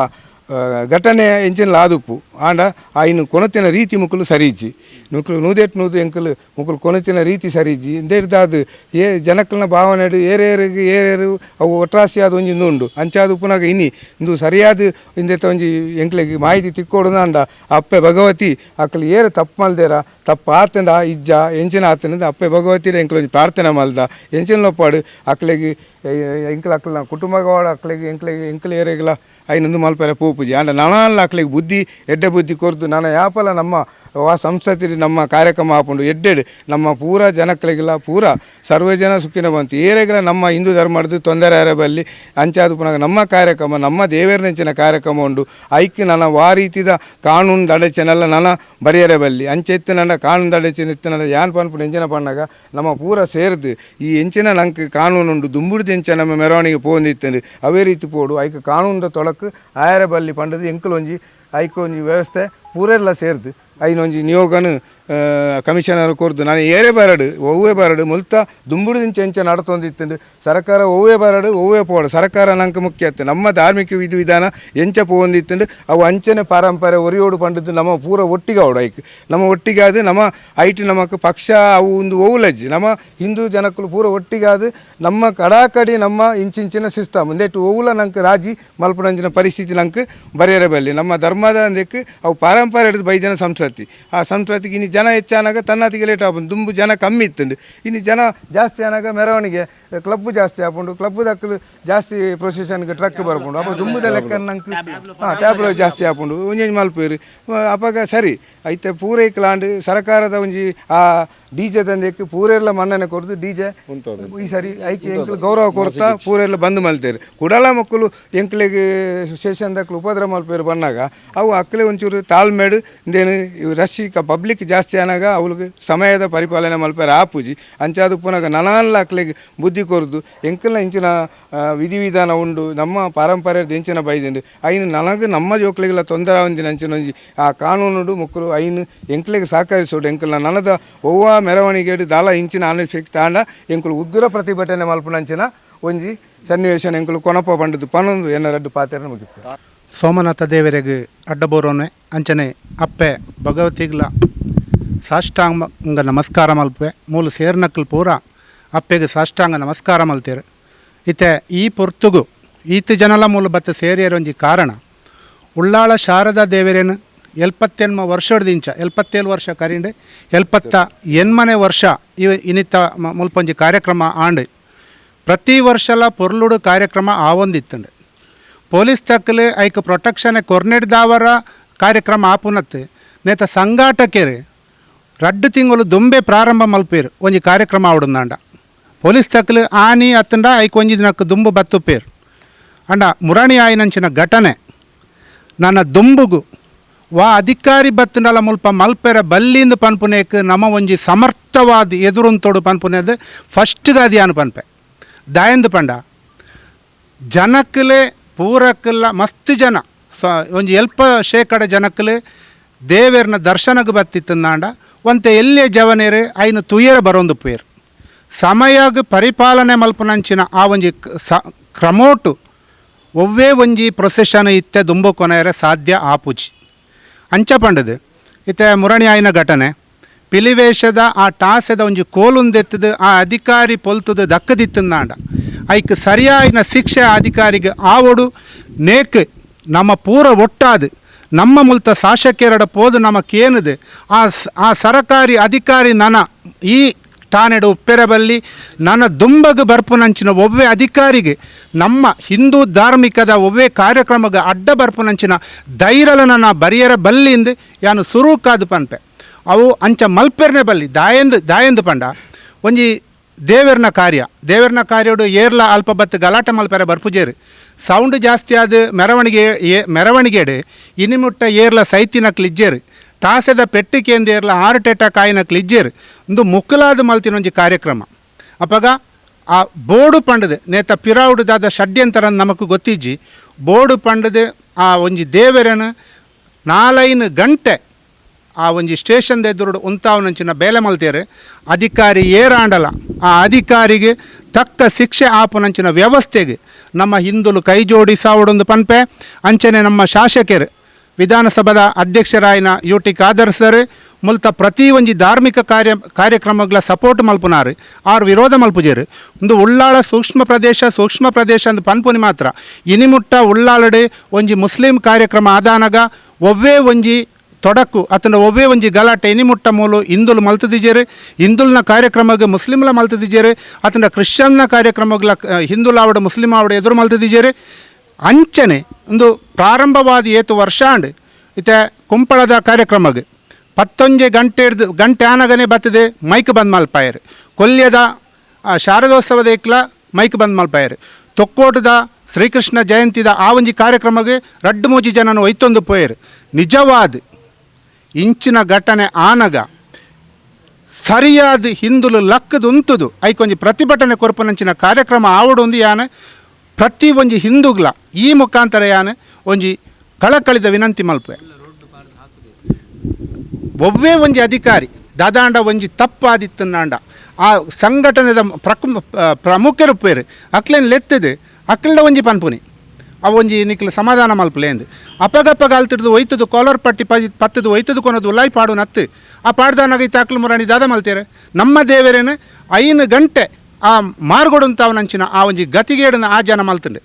ಘಟನೆ ಎಂಚಿನ ಲಾದುಪ್ಪು ಆಂಡ ಐನು ಕೊನತಿನ ರೀತಿ ಮುಕ್ಕಲು ಸರಿಜ್ಜಿ ಮುಕ್ಕಲು ನೂದೆಟ್ಟು ನೂದು ಎಂಕಲು ಮುಕ್ಕಲು ಕೊನತಿನ ರೀತಿ ಸರಿಜ್ಜಿ ಇಂದೇರ್ದಾದು ಏ ಜನಕ್ಕಲ್ನ ಭಾವನೆ ಏರೇರಿಗೆ ಏರೇರು ಅವು ಒಟ್ರಾಸಿ ಅದು ಒಂಜಿ ಉಂಡು ಅಂಚಾದ ಉಪ್ಪುನಾಗ ಇನಿ ಇಂದು ಸರಿಯಾದ ಇಂದೆತ್ತ ಒಂಜಿ ಎಂಕ್ಲೆಗ್ ಮಾಹಿತಿ ತಿಕ್ಕೋಡು ಅಂಡ ಅಪ್ಪೆ ಭಗವತಿ ಅಕ್ಕಲು ಏರು ತಪ್ಪು ಮಲ್ದೇರ ತಪ್ಪು ಆತಂದ ಇಜ್ಜ ಎಂಚಿನ ಆತನದ ಅಪ್ಪೆ ಭಗವತಿ ಎಂಕ್ಲ ಒಂಜಿ ಪ್ರಾರ್ಥನೆ ಮಲ್ದ ಎಂಚಿನ ಲೊಪ್ಪಾಡು ಅಕ್ಲೆಗ್ ಎಂಕಲ್ ಅಕ್ಕಲ್ನ ಕುಟುಂಬಗಳ ಅಕ್ಲೆಗ್ ಎಂಕ್ಲೆಗ್ ಎಂಕಲ್ ಏರೆಗ್ಲ ಐನೊಂದು ಮಲ್ಪೆರೆ ಪೋಪುಜಿ. ಆಂಡ ನನಲ್ಲ ಅಕ್ಲೆಗ್ ಬುದ್ಧಿ ಎಡ್ಡೆ ಬುದ್ಧಿ ಕೊರ್ದು ನಾನು ಯಾಪಲ ನಮ್ಮ ವಾ ಸಂಸತಿ ನಮ್ಮ ಕಾರ್ಯಕ್ರಮ ಆಪುಂಡು ಎಡ್ಡೆಡ್ ನಮ್ಮ ಪೂರ ಜನಕ್ಲೆಗ್ಲ ಪೂರ ಸರ್ವ ಜನ ಸುಖಿನ ಬಂತು ಏರೆಗ್ಲ ನಮ್ಮ ಹಿಂದೂ ಧರ್ಮದ್ದು ತೊಂದರೆ ಅರಬಲ್ಲಿ ಅಂಚಾದ ಪುನಃ ನಮ್ಮ ಕಾರ್ಯಕ್ರಮ ನಮ್ಮ ದೇವರ ನೆಂಚಿನ ಕಾರ್ಯಕ್ರಮ ಉಂಡು ಐಕ್ ನನ್ನ ವಾ ರೀತಿದ ಕಾನೂನು ದಡಚನೆಲ್ಲ ನನ್ನ ಬರಿಯರೆ ಬಲ್ಲಿ ಅಂಚೆತ್ತು ನನ್ನ ಕಾನೂನು ದಡಚನೆ ಇತ್ತು ನನ್ನ ಯಾನ್ ಪನ್ಪುಂಡು ಎಂಚಿನ ಪಣ್ಣಾಗ ನಮ್ಮ ಪೂರ ಸೇರ್ದು ಈ ಎಂಚಿನ ನಂಗೆ ಕಾನೂನು ಉಂಡು ದುಂಬುಡ್ದು ಎಂಚ ನಮ್ಮ ಮೆರವಣಿಗೆ ಪೋಂದಿತ್ತಂದು ಅವೇ ರೀತಿ ಪೋಡು ಐಕ್ ಕಾನೂನುದ ತೊಳಕು ಆಯರ ಬಲ್ಲಿ ಪಂಡದು ಎಂಕಲ್ ಒಂಜಿ ಐಕ್ ಒಂಜಿ ವ್ಯವಸ್ಥೆ ಪೂರೆಲ್ಲ ಸೇರ್ದು ಐನ ಒಂಜಿ ನಿಯೋಗನು ಕಮಿಷನರ್ ಕೊರ್ದು ನಾನು ಏರೇ ಬರಡು ಒವ್ವೇ ಬರಡು ಮುಲ್ತ ದುಂಬುಡು ದಿಂಚ ಎಂಚ ನಡತೊಂದಿತ್ತಂದು ಸರ್ಕಾರ ಒವ್ವೇ ಬರಡು ಒವ್ವೇ ಪೋಡು ಸರ್ಕಾರ ನಂಗೆ ಮುಖ್ಯ ಇತ್ತು ನಮ್ಮ ಧಾರ್ಮಿಕ ವಿಧಿವಿಧಾನ ಎಂಚ ಪೋವೊಂದಿತ್ತಂದು ಅವು ಅಂಚನೆ ಪಾರಂಪರೆ ಒರಿಯೋಡು ಪಂಡದ್ದು ನಮ್ಮ ಪೂರ ಒಟ್ಟಿಗೆ ಅವಡು ಐಕ್ ನಮ್ಮ ಒಟ್ಟಿಗೆ ಅದು ನಮ್ಮ IT ನಮಕ್ ಪಕ್ಷ ಅವು ಒಂದು ಓವುಲಜ್ಜಿ ನಮ್ಮ ಹಿಂದೂ ಜನಕ್ಕಲು ಪೂರ ಒಟ್ಟಿಗೆ ಅದು ನಮ್ಮ ಕಡಾಕಡಿ ನಮ್ಮ ಇಂಚಿಂಚಿನ ಸಿಸ್ಟಮ್ ಒಂದೇಟು ಓವುಲ ನಂಗೆ ರಾಜಿ ಮಲ್ಪುನಂಚಿನ ಪರಿಸ್ಥಿತಿ ನಂಗೆ ಬರೆಯರೆ ಬಲ್ಲಿ ನಮ್ಮ ಧರ್ಮದ ಅಂದಕ್ಕೆ ಅವು ಪಾರಂಪರೆ ಹಿಡಿದು ಬೈದನ ಸಂಸ್ಕೃತಿ ಆ ಸಂಸ್ಕೃತಿಗೆ ಇನ್ನು ಜನ ಹೆಚ್ಚಾನಾಗ ತನ್ನತಿಗೆ ಲೇಟ್ ಆಪುಂಡು ದುಂಬು ಜನ ಕಮ್ಮಿ ಇತ್ತುಂಡು ಇನ್ನು ಜನ ಜಾಸ್ತಿ ಆನಾಗ ಮೆರವಣಿಗೆ ಕ್ಲಬ್ ಜಾಸ್ತಿ ಆಪುಂಡು ಕ್ಲಬ್ ದಕ್ಕಲು ಜಾಸ್ತಿ ಪ್ರೊಸೆಷನ್ಗೆ ಟ್ರಕ್ ಬರ್ಪುಂಡು ಅಪ್ಪ ದುಂಬುದ ಲೆಕ್ಕ ನಂಗೆ ಹಾಂ ಟ್ಯಾಬ್ಲೋ ಜಾಸ್ತಿ ಆಪುಂಡು ಒಂಜೊಂಜಿ ಮಲ್ಪೇರು ಅಪಗ ಸರಿ ಐತೆ ಪೂರೈಕ್ಲಾಂಡ್ ಸರ್ಕಾರದ ಒಂಜಿ ಆ ಡಿ ಜೆ ತಂದೆಕ್ಕೆ ಪೂರೆಲ್ಲ ಮನ್ನಣೆ ಕೊರ್ದು ಡಿ ಜೆ ಈ ಸರಿ ಐಕೆ ಎಂಕ್ಲು ಗೌರವ ಕೊರ್ತಾ ಪೂರೆಲ್ಲ ಬಂದ್ ಮಲ್ತೇರು ಕುಡಲ ಮಕ್ಕಳು ಎಂಕ್ಲೆಗ್ ಸ್ಟೇಷನ್ ದಕ್ಕಲು ಉಪದ್ರ ಮಲ್ಪೇರು ಬಂದಾಗ ಅವು ಅಕ್ಕಲೆ ಒಂಚೂರು ತಾಳ್ಮೇಡು ಇಂದೇನು ಇವು ರಶ್ ಪಬ್ಲಿಕ್ ಜಾಸ್ತಿ ಆನಾಗ ಅವಳಿಗೆ ಸಮಯದ ಪರಿಪಾಲನೆ ಮಲ್ಪೇರು ಆಪುಜಿ ಅಂಚಾದ ಪುನಗ ನನಾನ್ಲ ಅಕ್ಲೆಗ್ ಬುದ್ಧಿ ಕೊರ್ದು ಎಂಕಲ್ನ ಇಂಚಿನ ವಿಧಿವಿಧಾನ ಉಂಡು ನಮ್ಮ ಪಾರಂಪರ್ಯದ ಎಂಚಿನ ಬೈದಿಂಡು ಐನು ನನಗೆ ನಮ್ಮ ಜೋಕ್ಲಿಗೆಲ್ಲ ತೊಂದರೆ ಒಂದಿನ ಅಂಚಿನ ಒಂಜಿ ಆ ಕಾನೂನುಡು ಮಕ್ಕಳು ಐನು ಎಂಕ್ಲೆಗ್ ಸಹಕರಿಸೋಡು ಎಂಕಲ್ನ ನನದ ಒವ್ವ ಮೆರವಣಿಗೆ ದಾಲ ಇಂಚಿನ ಅನಿಫೆಕ್ಟ್ ತಾಂಡ ಎಂಕುಲು ಉಗ್ರ ಪ್ರತಿಭಟನೆ ಮಲ್ಪುನಂಚಿನ ಒಂಜಿ ಸನ್ನಿವೇಶನ ಎಂಕುಲು ಕೊನಪ ಪಂಡದು ಪನೊಂದು ಎನ್ನ ರಡ್ಡು ಪಾತ್ರ ಮುಗಿತು. ಸೋಮನಾಥ ದೇವರಿಗೆ ಅಡ್ಡಬೋರೋನೆ ಅಂಚನೆ ಅಪ್ಪೆ ಭಗವತಿಗ್ಲ ಸಾಷ್ಟಾಂಗ ನಮಸ್ಕಾರ ಮಲ್ಪೆ ಮೂಲ ಸೇರ್ನಕ್ಕಲ್ ಪೂರ ಅಪ್ಪೆಗೆ ಸಾಷ್ಟಾಂಗ ನಮಸ್ಕಾರ ಮಲ್ತೇರು. ಇತ್ತೆ ಈ ಪೊರ್ತುಗು ಈತ ಜನಲ ಮೂಲ ಬತ್ತ ಸೇರಿಯರೊಂಜಿ ಕಾರಣ ಉಳ್ಳಾಳ ಶಾರದಾ ದೇವರೇನು 78 ವರ್ಷದಿಂಚ 77 ವರ್ಷ ಕರಿಂಡೆ 78 ವರ್ಷ ಇವ ಇನ್ನಿತ್ತ ಮುಲ್ಪೊಂಜಿ ಕಾರ್ಯಕ್ರಮ ಆಂಡು ಪ್ರತಿ ವರ್ಷಲ ಪೊರ್ಲುಡು ಕಾರ್ಯಕ್ರಮ ಆವೊಂದಿತ್ತಂಡು. ಪೊಲೀಸ್ ತಕ್ಕಲೆ ಐಕ್ ಪ್ರೊಟೆಕ್ಷನ್ ಕೊರ್ನೆಡ್ದಾವರ ಕಾರ್ಯಕ್ರಮ ಆಪುನತ್ತೆ ನೇತ ಸಂಘಾಟಕರು ರಡ್ಡು ತಿಂಗಳು ದುಂಬೆ ಪ್ರಾರಂಭ ಮಲ್ಪೇರು ಒಂಜಿ ಕಾರ್ಯಕ್ರಮ ಆವಡುಂದಾಂಡ ಪೊಲೀಸ್ ತಕ್ಕಲು ಆನಿ ಅತ್ತಂಡ ಐಕ್ ಒಂಜಿ ದಿನಕ್ಕೆ ದುಂಬು ಬತ್ತುಪೇರು ಅಂಡ ಮುರಣಿ ಆಯಿನಂಚಿನ ಘಟನೆ ನನ್ನ ದುಂಬುಗು ವಾ ಅಧಿಕಾರಿ ಬತ್ತಂಡಲ ಮುಲ್ಪ ಮಲ್ಪೆರ ಬಲ್ಲಿಂದ ಪನ್ಪುನೇಕ್ ನಮ್ಮ ಒಂಜಿ ಸಮರ್ಥವಾದ ಎದುರುಂತೋಡು ಪನ್ಪುನೇದು ಫಸ್ಟ್ಗೆ ಅನು ಪನ್ಪೆ ದಾಯಂದು ಪಂಡ ಜನಕ್ಕಲೇ ಪೂರಕ್ಕೆಲ್ಲ ಮಸ್ತ್ ಜನ ಒಂಜಿ ಎಲ್ಪ ಶೇಕಡ ಜನಕ್ಕಲೇ ದೇವೇರ್ನ ದರ್ಶನಕ್ಕೆ ಬತ್ತಿತ್ತಂದಾಂಡ ಒಂತೆ ಎಲ್ಲೇ ಜವನೇರು ಐನು ತುಯರ ಬರೋಂದು ಪೇರು ಸಮಯಾಗ ಪರಿಪಾಲನೆ ಮಲ್ಪನಂಚಿನ ಆ ಒಂಜಿ ಕ್ರಮೋಟು ಒವ್ವೇ ಒಂಜಿ ಪ್ರೊಸೆಷನ್ ಇತ್ತೆ ದುಂಬು ಕೊನೆಯರೆ ಸಾಧ್ಯ ಆಪುಜಿ ಅಂಚ ಪಂಡದು ಇತ್ತೆ ಮುರಣಿ ಆಯಿನ ಘಟನೆ ಪಿಲಿವೇಶದ ಆ ಟಾಸೆದ ಒಂಜಿ ಕೋಲುಂದೆತ್ತದು ಆ ಅಧಿಕಾರಿ ಪೊಲ್ತದು ದಕ್ಕದಿತ್ತಂದಾಂಡ ಐಕ್ ಸರಿಯಾಯಿನ ಶಿಕ್ಷೆ ಅಧಿಕಾರಿಗೆ ಆವೋಡು ನೇಕ್ ನಮ್ಮ ಪೂರ ಒಟ್ಟಾದು ನಮ್ಮ ಮುಲ್ತ ಶಾಸಕರಡ ಪೋದು ನಮ್ಮ ಕೇನದು ಆ ಸರಕಾರಿ ಅಧಿಕಾರಿ ನನ್ನ ಈ ತಾನೆಡು ಉಪ್ಪೆರಬಲ್ಲಿ ನನ್ನ ದುಂಬಗು ಬರ್ಪುನಂಚಿನ ಒವ್ವೇ ಅಧಿಕಾರಿಗೆ ನಮ್ಮ ಹಿಂದೂ ಧಾರ್ಮಿಕದ ಒವ್ವೇ ಕಾರ್ಯಕ್ರಮಕ್ಕೆ ಅಡ್ಡ ಬರ್ಪುನಂಚಿನ ಧೈರ್ಯಲ ನನ್ನ ಬರಿಯರ ಬಲ್ಲಿಂದ ಯಾನು ಸುರುಕಾದು ಪನ್ಪೆ ಅವು ಅಂಚ ಮಲ್ಪೆರ್ನೆ ಬಲ್ಲಿ ದಾಯಂದು ದಾಯಂದು ಪಂಡ ಒಂಜಿ ದೇವರ್ನ ಕಾರ್ಯ ದೇವರ್ನ ಕಾರ್ಯಡು ಏರ್ಲ ಅಲ್ಪ ಬತ್ತು ಗಲಾಟೆ ಮಲ್ಪೆರ ಬರ್ಪುಜೇರು ಸೌಂಡ್ ಜಾಸ್ತಿ ಆದ ಮೆರವಣಿಗೆ ಮೆರವಣಿಗೆಡು ಇನಿಮುಟ್ಟ ಏರ್ಲ ಸೈತಿನ ಕ್ಲಿಜ್ಜೇರು ತಾಸೆದ ಪೆಟ್ಟಿಕೆಂದು ಏರ್ಲ ಹಾರ್ಟ್ ಅಟ್ಯಾಕ್ ಆಯಿನ ಕ್ಲಿಜ್ಜೇರು ಒಂದು ಮುಕ್ಕಲಾದ ಮಲ್ತಿನ ಒಂಜಿ ಕಾರ್ಯಕ್ರಮ ಅಪಗ ಆ ಬೋರ್ಡು ಪಂಡದು ನೇತ ಪಿರಾವುಡುದಾದ ಷಡ್ಯಂತರ ನಮಕ್ ಗೊತ್ತಿಜ್ಜಿ ಬೋರ್ಡು ಪಂಡದು ಆ ಒಂಜಿ ದೇವರನು 4 ಗಂಟೆ ಆ ಒಂಜಿ ಸ್ಟೇಷನ್ ಎದುರುಡು ಉಂತಾವನಂಚಿನ ಬೇಲೆ ಮಲ್ತೇರು ಅಧಿಕಾರಿ ಏರಾಂಡಲ ಆ ಅಧಿಕಾರಿಗೆ ತಕ್ಕ ಶಿಕ್ಷೆ ಆಪುನಂಚಿನ ವ್ಯವಸ್ಥೆಗೆ ನಮ್ಮ ಹಿಂದುಲು ಕೈ ಜೋಡಿಸಾವಡೊಂದು ಪನ್ಪೆ ಅಂಚನೆ ನಮ್ಮ ಶಾಸಕರು ವಿಧಾನಸಭಾದ ಅಧ್ಯಕ್ಷರಾಯಿನ U T Khader sir ಮುಲ್ತ ಪ್ರತಿ ಒಂಜಿ ಧಾರ್ಮಿಕ ಕಾರ್ಯಕ್ರಮಗಳ ಸಪೋರ್ಟ್ ಮಲ್ಪುನಾರು ಆರು ವಿರೋಧ ಮಲ್ಪುಜೇರು ಒಂದು ಉಳ್ಳಾಳ ಸೂಕ್ಷ್ಮ ಪ್ರದೇಶ ಅಂದ್ ಪನ್ಪುನಿ ಮಾತ್ರ ಇನಿಮುಟ್ಟ ಉಳ್ಳಾಳಡೆ ಒಂಜಿ ಮುಸ್ಲಿಂ ಕಾರ್ಯಕ್ರಮ ಆದಾನಗ ಒವ್ವೇ ಒಂಜಿ ತೊಡಕು ಅತನ ಒವ್ವೇ ಒಂಜಿ ಗಲಾಟೆ ಇನಿಮುಟ್ಟ ಮೂಲು ಹಿಂದುಲು ಮಲ್ತದಿಜೇರು ಹಿಂದುಲ್ನ ಕಾರ್ಯಕ್ರಮಕ್ಕೆ ಮುಸ್ಲಿಮ್ಲ ಮಲ್ತದಿಜೇರು ಅತನ ಕ್ರಿಶ್ಚಿಯನ್ನ ಕಾರ್ಯಕ್ರಮಗಳ ಹಿಂದುಲಾವಡ ಮುಸ್ಲಿಂ ಆವಡ ಎದುರು ಮಲ್ತದಿಜೇರು ಅಂಚನೆ ಒಂದು ಪ್ರಾರಂಭವಾದ ಏತು ವರ್ಷ ಅಂಡ್ ಇತ್ತೆ ಕುಂಪಳದ ಕಾರ್ಯಕ್ರಮಕ್ಕೆ 11 ಗಂಟೆ ಹಿಡ್ದು ಗಂಟೆ ಆನಗನೇ ಬತ್ತದೆ ಮೈಕ್ ಬಂದ್ ಮಲ್ಪಾಯರು ಕೊಲ್ಯದ ಶಾರದೋತ್ಸವದ ಏಕ್ಲ ಮೈಕ್ ಬಂದ್ ಮಲ್ಪಾಯರು ತೊಕ್ಕೋಟದ ಶ್ರೀಕೃಷ್ಣ ಜಯಂತಿದ ಆ ಒಂಜಿ ಕಾರ್ಯಕ್ರಮಕ್ಕೆ ರಡ್ಡು ಮೂಜಿ ಜನನು ಒಯ್ತೊಂದು ಪೋಯರು ನಿಜವಾದ ಇಂಚಿನ ಘಟನೆ ಆನಗ ಸರಿಯಾದ ಹಿಂದುಲು ಲಕ್ಕದು ಉಂತುದು ಐಕೊಂಜಿ ಪ್ರತಿಭಟನೆ ಕೊರ್ಪನಂಚಿನ ಕಾರ್ಯಕ್ರಮ ಆವಡು ಒಂದು ಯಾನ ಪ್ರತಿ ಒಂಜಿ ಹಿಂದುಗ್ಲ ಈ ಮುಖಾಂತರ ಯಾನ ಒಂಜಿ ಕಳಕಳಿದ ವಿನಂತಿ ಮಲ್ಪೆ. ಒವ್ವೇ ಒಂಜಿ ಅಧಿಕಾರಿ ದಾದಾಂಡ ಒಂಜಿ ತಪ್ಪಾದಿತ್ತನಾಂಡ ಆ ಸಂಘಟನೆದ ಪ್ರಮುಖರು ಪೇರು ಅಕ್ಲೇನು ಲೆತ್ತದೆ ಅಕ್ಲೆಡ ಒಂಜಿ ಪನ್ಪುನಿ ಅವು ಒಂಜಿ ನಿಕ್ಲ ಸಮಾಧಾನ ಮಲ್ಪಲೇಂದು ಅಪಗಪ್ಪಗ ಅಲ್ತಿಡ್ದು ಒಯ್ತದು ಕಾಲರ್ ಪಟ್ಟಿ ಪತ್ತದು ಒಯ್ತದು ಕೊನದು ಉಲಾಯ್ ಪಾಡು ನತ್ತು ಆ ಪಾಡ್ದಾನಾಗ ಈ ತಾಕ್ಲು ಮುರಾಣಿ ದಾದ ಮಲ್ತೇರೆ ನಮ್ಮ ದೇವರೇನು 5 ಗಂಟೆ ಆ ಮಾರ್ಗೊಡುಂತಾವನಂಚಿನ ಆ ಒಂಜಿ ಗತಿಗೇಡನ ಆ ಜನ ಮಲ್ತಂಡು